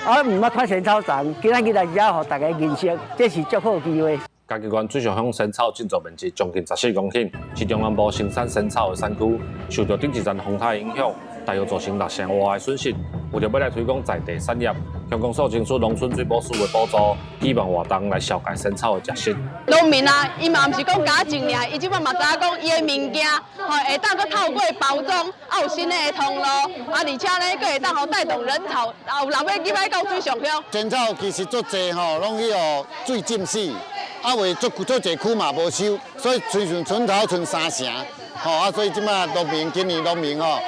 S24: 啊，毋捌看仙草叢。今仔日來遮，予大家認識，這是足好機會。
S14: 嘉義縣水上鄉仙草種植面積將近14公頃，是中南部生產仙草的產區。受著頂一陣風颱影響，大約造成6成外的損失。為著欲來推廣在地產業，鄉公所爭取農村水保署的補助，舉辦活動來紹介仙草的食食。
S25: 農民啊，伊嘛毋是講共種爾，伊這擺嘛知影講伊的物件，吼會當閣透過包裝，啊有新的通路，啊而且呢，閣會當予帶動人潮，啊有人欲入來到水上鄉。
S26: 仙草其實足濟吼，攏去予水浸死，啊袂足足濟區嘛無收，所以親像賰頭賰三成，吼啊所以這擺農民今年農民吼。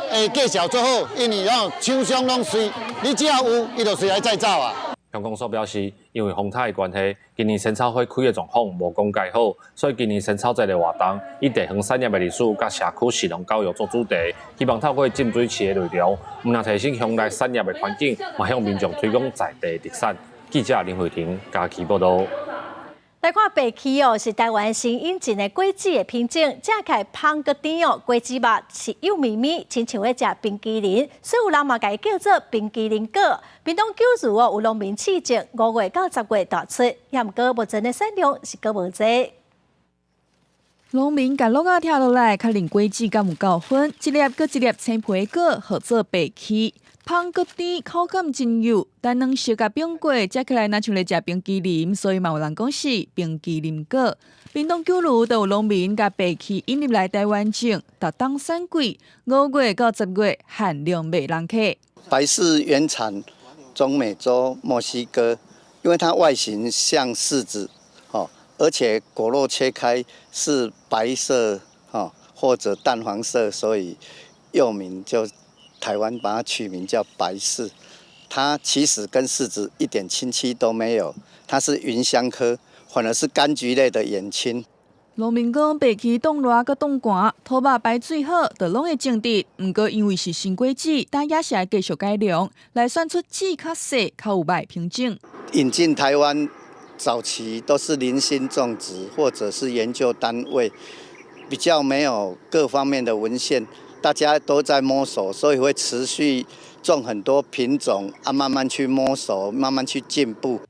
S26: 會介紹足好，因為吼廠商攏隨，你只要有，伊就隨來載走啊。
S14: 鄉公所表示，因為風颱的關係，今年仙草花開的狀況無講蓋好，所以今年仙草節的活動以地方產業的歷史佮社區食農教育做主題，希望透過浸水池的內容，毋但提升鄉內產業的環境，嘛向民眾推廣在地特產。記者林慧婷嘉義報導。
S1: 來看白朮哦，是台灣新引進的果子的品種，食起來芳閣甜哦，果子肉是幼咪咪，親像咧食冰淇淋，所以有人嘛共伊叫做冰淇淋果。屏東九如哦，有農民試種，5月到10月大出，也毋過目前的產量是閣無濟。
S27: 農民共橐仔拆落來，確認果子敢有夠粉，一粒閣一粒青皮果，號做白朮。芳閣甜，口感真幼，但兩熟佮冰過，食起來若像咧食冰淇淋，所以嘛有人講是冰淇淋果。屏東九如就有農民共白朮引入來台灣種，逐冬產季5月到10月限量賣人客。
S28: 白柿原產中美洲墨西哥，因為它外形像柿子，而且果肉切開是白色，或者淡黃色，所以又名就。台灣把它取名叫白柿，它其實跟柿子一點親戚都沒有，它是芸香科，反而是柑橘類的遠親。
S27: 農民講，白朮凍熱閣凍寒，土肉排水好，就攏會種植。毋過因為是新果子，但也是愛繼續改良，來選出籽較細、較有賣品種。
S28: 引進台灣早期都是零星種植，或者是研究單位，比較沒有各方面的文獻。大家都在摸索，所以會持續種很多品種啊，慢慢去摸索，慢慢去進步。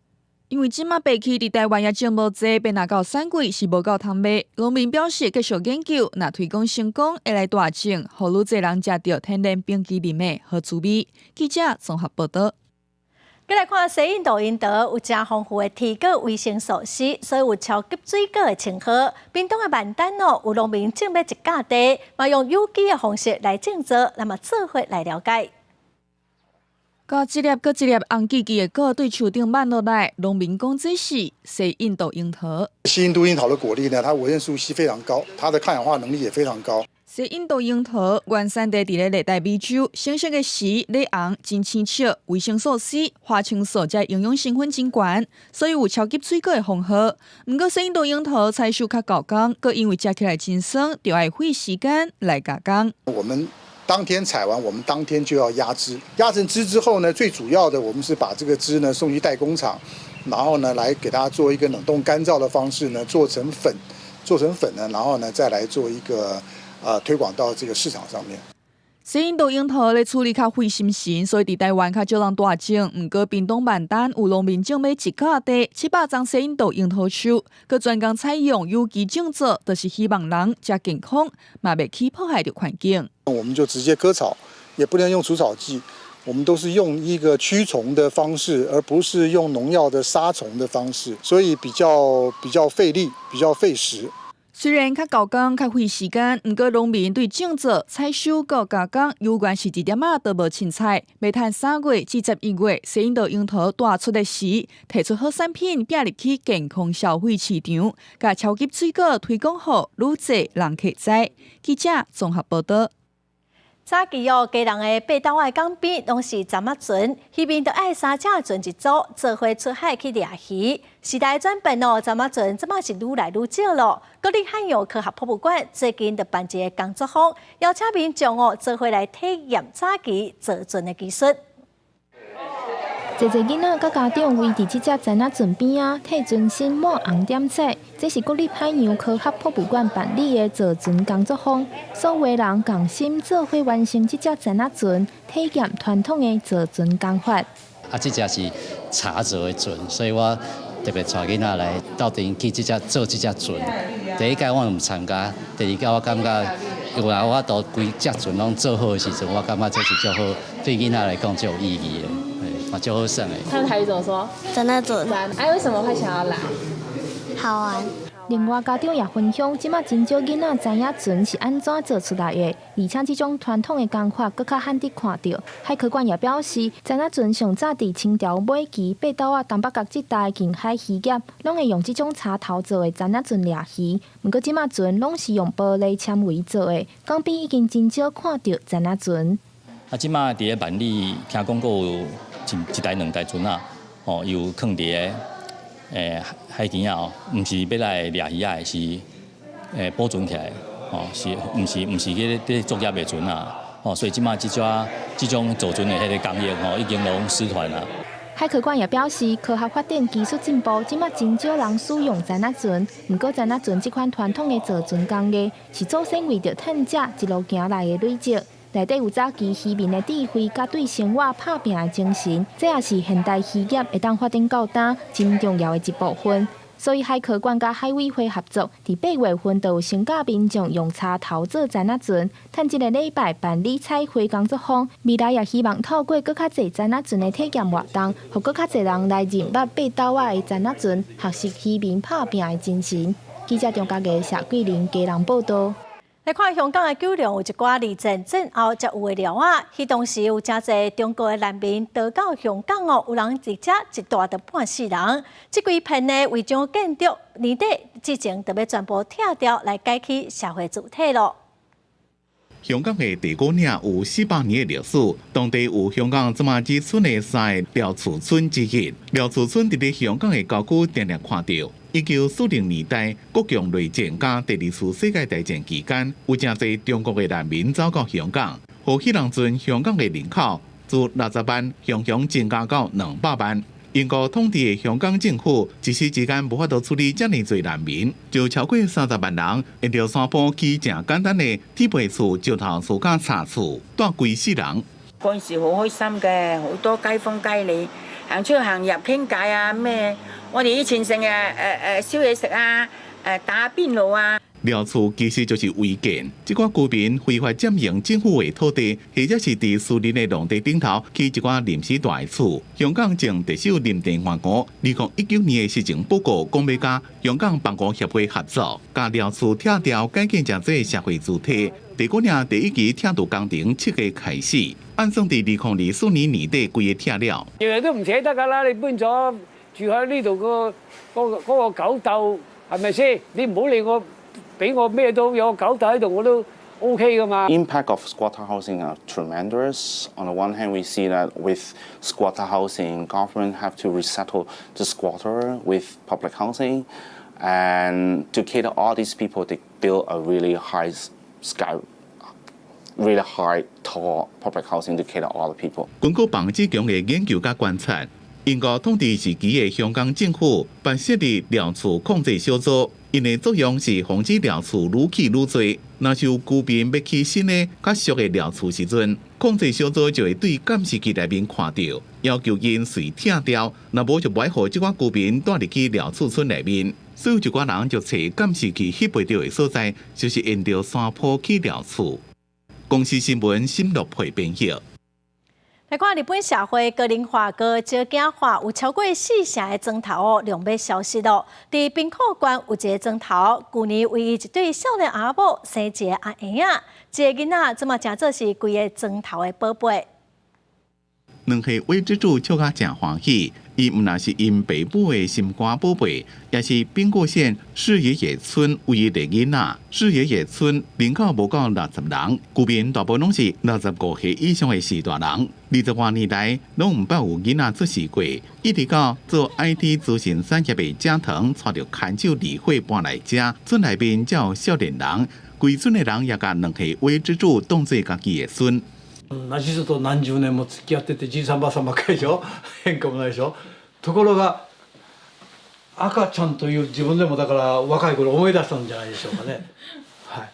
S27: 因為這馬白起佇台灣也種無濟，變若到產季是無夠通賣。農民表示繼續研究，若推廣成功，會來大種，予愈濟人食著天然冰淇淋的好滋味。記者綜合報導。
S1: 閣來看西印度櫻桃有誠豐富的提果維生素 C，所以有超級水果的稱號。屏東的萬丹哦，有農民種欲一甲地，嘛用有機的方式來種植，咱嘛做伙來了解。
S27: 共一粒閣一粒紅吱吱的果對樹頂挽落來，農民講這是西印度櫻桃。
S2: 西印度櫻桃的果粒呢，它維生素 C 非常高，它的抗氧化能力也非常高。
S27: 西印度櫻桃原產地佇咧熱帶美洲，成熟的時咧紅，真青色，維生素 C、花青素這營養成分真懸，所以有超級水果的封號。毋過西印度櫻桃採收較厚工，閣因為食起來真酸，著愛花時間來加工。
S2: 我們當天採完，我們當天就要壓汁，壓成汁之後呢，最主要的我們是把這個汁呢送去代工廠，然後呢來給它做一個冷凍乾燥的方式呢，做成粉，做成粉呢，然後呢再來做一個推廣到這個市場上面。
S27: 西印度櫻桃咧處理較費心神，所以佇台灣較少人大種。毋過屏東萬丹有農民種欲一甲地700叢西印度櫻桃樹，閣專工採用有機種植，就是希望人食健康，嘛袂去破壞著環境。
S2: 我們就直接割草，也不能用除草劑，我們都是用一個驅蟲的方式，而不是用農藥的殺蟲的方式，所以比較費力，比較費時。
S27: 雖然較厚工、較費時間，毋過農民對種植、採收閣加工，猶原是一點仔都無凊彩。欲趁3月至11月，西印度櫻桃大出的時，提出好產品，併入去健康消費市場，共超級水果推廣予愈濟人客知。記者綜合報導。
S1: 早期哦，家人的爬斗仔的港邊攏是欉仔船，漁民著愛三隻船一組，做伙出海去掠魚。時代轉變哦，欉仔船這馬是愈來愈少咯。國立海洋科學博物館最近就辦一个工作坊，邀請民眾哦做伙來體驗早期造船的技術。
S4: 濟濟囡仔佮家長圍佇這隻欉仔船邊仔，替船身抹紅點彩。這是國立海洋科學博物館辦理的造船工作坊，所有人共心做伙完成這隻欉仔船，體驗傳統的造船工法。
S17: 啊，這隻是柴做的船，所以我特別帶囡仔來鬥陣去這隻做這隻船。第一屆我毋參加，第二屆我感覺有來我都規隻船攏做好的時陣，我感覺這是足好，對囡仔來講足有意義的。就好耍的。
S18: 他們台語怎麼說？
S19: 欉仔船。
S18: 哎，為什麼會想要來？
S19: 好玩。
S4: 另外，家長也分享，這馬真少囡仔知影船是按怎做出來的，而且這種傳統的工法閣較罕得看著。海科館也表示，欉仔船上早佇清朝尾期，爬斗仔東北角這帶近海漁業，攏會用這種柴頭做的欉仔船掠魚。毋過這馬船攏是用玻璃纖維做的，港邊已經真少看著欉仔船。
S20: 啊，這馬佇咧萬里聽講閣有一台兩台船仔，吼，有囥佇咧海墘仔哦，毋是欲來掠魚仔的，是保存起來，吼，是毋是毋是去咧作業的船仔，吼，所以這馬這種這種造船的彼个工藝吼，已經攏失傳啦。
S4: 海科館也表示，科學發展技術進步，這馬真少人使用欉仔船。毋過，欉仔船這款傳統的造船工藝，是祖先為著趁食一路行來的累積。內底有早期漁民的智慧，佮對生活拍拚的精神，這也是現代漁業會當發展到今真重要的一部分。所以海科館佮海委會合作，佇8月份就有先教民眾用柴頭做欉仔船，趁這个禮拜辦理彩繪工作坊。未來也希望透過閣較濟欉仔船的體驗活動，予閣較濟人來認捌爬斗仔的欉仔船，學習漁民拍拚的精神。記者張家傑、謝桂玲家人報導。
S1: 來看香港的九龍有一寡二戰戰後才有的寮仔，彼當時有誠濟中國的難民逃到香港哦，有人佇遮一蹛就半世人。這幾片的違章建築年底之前就欲全部拆掉，來改起社會住宅囉。
S21: 香港的地古嶺有400年的歷史，當地有香港這馬只存的三个寮厝村之一。寮厝村佇咧香港的郊區定定看著。1940年代，國共內戰佮第二次世界大戰期間，有誠濟中國的難民走到香港，予彼當陣香港的人口自60萬雄雄增加到200萬。英國統治的香港政府一時之間無法度處理遮爾濟難民，就超過30萬人，沿著山坡起誠簡單的鐵皮厝、石頭厝佮柴厝，蹛規世人。
S23: 嗰陣時好開心嘅，好多街坊街里
S3: 行出行入傾偈啊咩？我哋以前成日燒嘢食啊，打邊爐啊。
S21: 寮厝其實就是違建，這寡居民非法佔用政府的土地，或者是佇私人的農地頂頭起一寡臨時大厝。香港前特首林鄭月娥2019年的施政報告講欲佮香港房屋協會合作，共寮厝拆掉，改建成做社會住宅。地古嶺第一期拆除工程7月開始，按算佇2024年年底規个拆了。
S5: 日日都唔捨得㗎啦！你搬咗住喺呢度個嗰個狗竇係咪先？你唔好理我。俾我咩都有個狗竇喺度，我都 OK 噶嘛。
S6: Impact of squatter housing are tremendous. On the one hand, we see that with squatter housing, government have to resettle the squatter with public housing, and to cater all these people, they build a really high sky, really high tall public housing to cater all the people.
S21: 根據彭志強的研究佮觀察，英國統治時期的香港政府辦設立寮厝控制小組。𪜶的作用是防止寮厝愈起愈濟。若是有居民欲起新的較俗的寮厝時陣，控制小組就會對監視器內面看著，要求𪜶隨拆掉，若無就袂予這寡居民蹛入去寮厝村內面。所以有一寡人就揣監視器翕袂著的所在，就是沿著山坡起寮厝。公視新聞新樂配編譯。
S1: 來看日本社會高齡化、閣少子化，有超過四成的莊頭哦，量欲消失囉。佇兵庫縣有一个莊頭，舊年唯一一對少年翁仔某生一个阿嬰仔，這个囡仔這馬成做是規个莊頭的寶貝。
S21: 兩歲尾之主笑甲誠歡喜，伊毋但是𪜶爸母的心肝寶貝，也是兵庫縣矢野野村唯一的囡仔。矢野野村人口無夠60人，居民大部分攏是65歲以上的序大人。20外年來，攏毋捌有囡仔出世過。一直到做 IT 資訊產業的加藤，帶著牽手離伙搬來遮，村內面才有少年人，規村的人也共兩歲尾之主當做家己的孫。
S7: 同じ人と何十年も付き合っててじいさんばあさんばっかりでしょ。変化もないでしょ。ところが赤ちゃんという自分でもだから若い頃思い出したんじゃないでしょうかね。はい、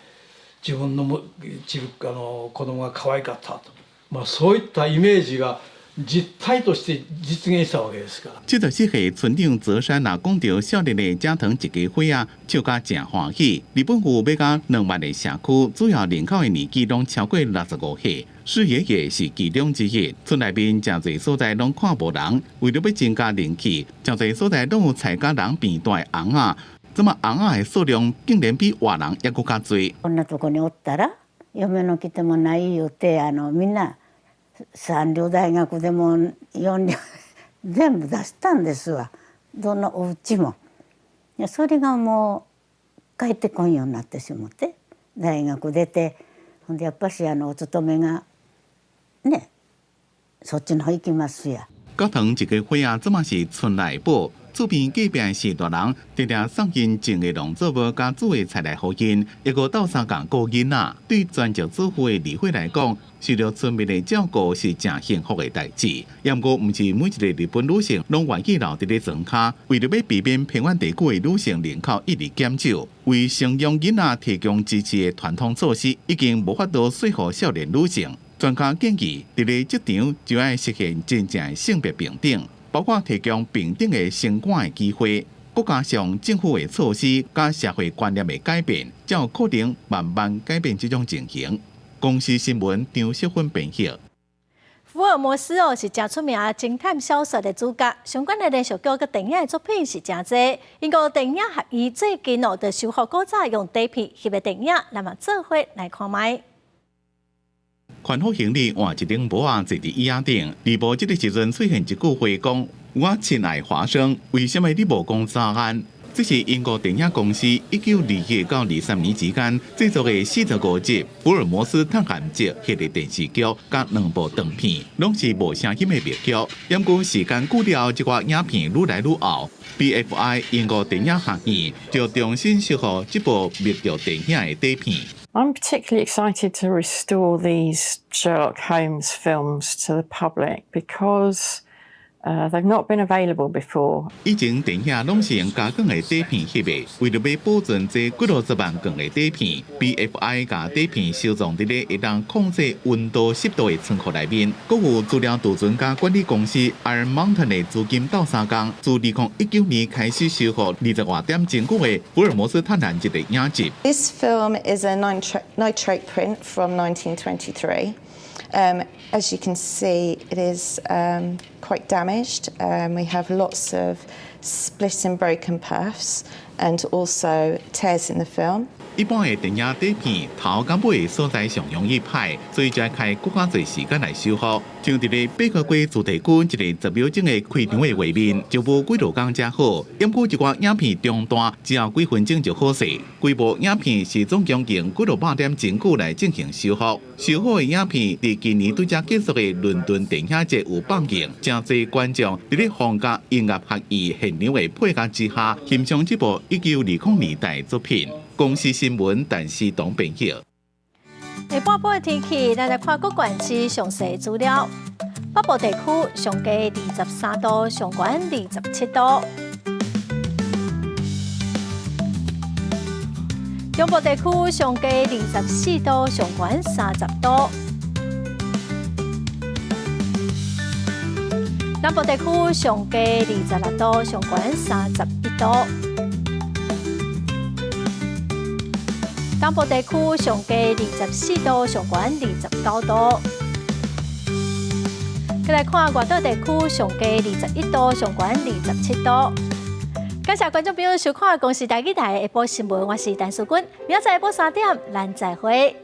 S7: 自分のもちあの子供が可愛かったと、まあ、そういったイメージが実態として実現したわけですから。
S21: 74歲村長澤山若講著少年的加藤一家伙仔，笑甲誠歡喜。日本有欲到2萬个社區，主要人口的年紀攏超過65歲。矢野野是其中之一。村內面誠濟所在攏看無人，為著欲增加人氣，誠濟所在攏有菜甲人變大的尪仔。這馬尪仔的數量竟然比活人猶閣較濟。
S8: こんなとこにおったら嫁の来てもない言うてみんな三流大学でも四流全部出したんですわ。どのお家も。それがもう帰ってこんようになってしもて、大学出てほんでやっぱしお勤めがねそっちの方行きますや。
S21: 加藤一家伙仔，這馬是村內寶。厝邊隔壁序大人，定定送𪜶種的農作物佮煮的菜來予𪜶，猶閣鬥相共顧囡仔。對全職主婦的李慧來講，受著村民的照顧是誠幸福的代誌。猶毋過，毋是每一个日本女性攏願意留佇咧莊跤，為著欲避免偏遠地區的女性人口一直減少，為生養囡仔提供支持的傳統措施已經無法度說服少年女性。專家建議，佇咧職場就愛實現真正的性別平等。包括提供平等的升官的機會，閣加上政府的措施佮社會觀念的改變，才有可能慢慢改變這種情形。公視新聞張淑芬編譯。
S1: 福爾摩斯哦是誠出名偵探小說的主角，相關的連續劇佮電影的作品是誠濟。英國電影學院最近哦，就修復古早用底片翕的電影，咱嘛做伙來看覓。
S21: 寬幅行李換一頂帽仔坐佇椅仔頂，而無這个時陣出現一句話講：我親愛華生，為啥物你無講早安？這是英國電影公司1921到23年之間製作的45集《福爾摩斯探案集》系列電視劇，佮兩部長片，攏是無聲音的默劇。毋過時間久了，這寡影片愈來愈後，BFI 英國電影學院就重新修復這部默劇電影的底片。
S12: I'm particularly excited to restore these Sherlock Holmes films to the public because They've not been available before.
S21: 以前電影攏是用加鋼的底片翕的，為著欲保存這幾落十萬卷的底片，BFI 共底片收藏佇咧會當控制溫度濕度的倉庫內面。閣有資料儲存佮管理公司 Iron Mountain 的資金鬥相共，自2019年開始修復20外點鐘久的福爾摩斯探案一個影集。
S9: This film is a nitrate print from 1923. As you can see, it is quite damaged. We have lots of split and broken perfs and also tears in the film.
S21: 一般的電影底片頭佮尾所在上容易歹，所以才開閣較濟時間來修復。像佇咧八卦街主題曲一個10秒鐘的開場的畫面，就無幾落工才好。毋過一寡影片中斷，只要幾分鐘就好勢。規部影片是總共用幾落百點鐘久來進行修復。修好的影片佇今年拄才結束的倫敦電影節有放映，誠濟觀眾佇咧皇家音樂學院現場的配樂之下，欣賞這部1920年代作品。公視新聞，陳思東編譯。
S1: 下半晡的天氣，咱來看各縣市詳細資料。北部地區上低23度，上懸27度。中部地區上低24度，上懸30度。南部地區上低26度，上懸31度。東部地區上低24度，上懸29度。再來看外島地區上低21度，上懸27度。感謝觀眾朋友收看《公視台語台》下晡新聞，我是陳淑君，明仔載下晡3點，咱再會。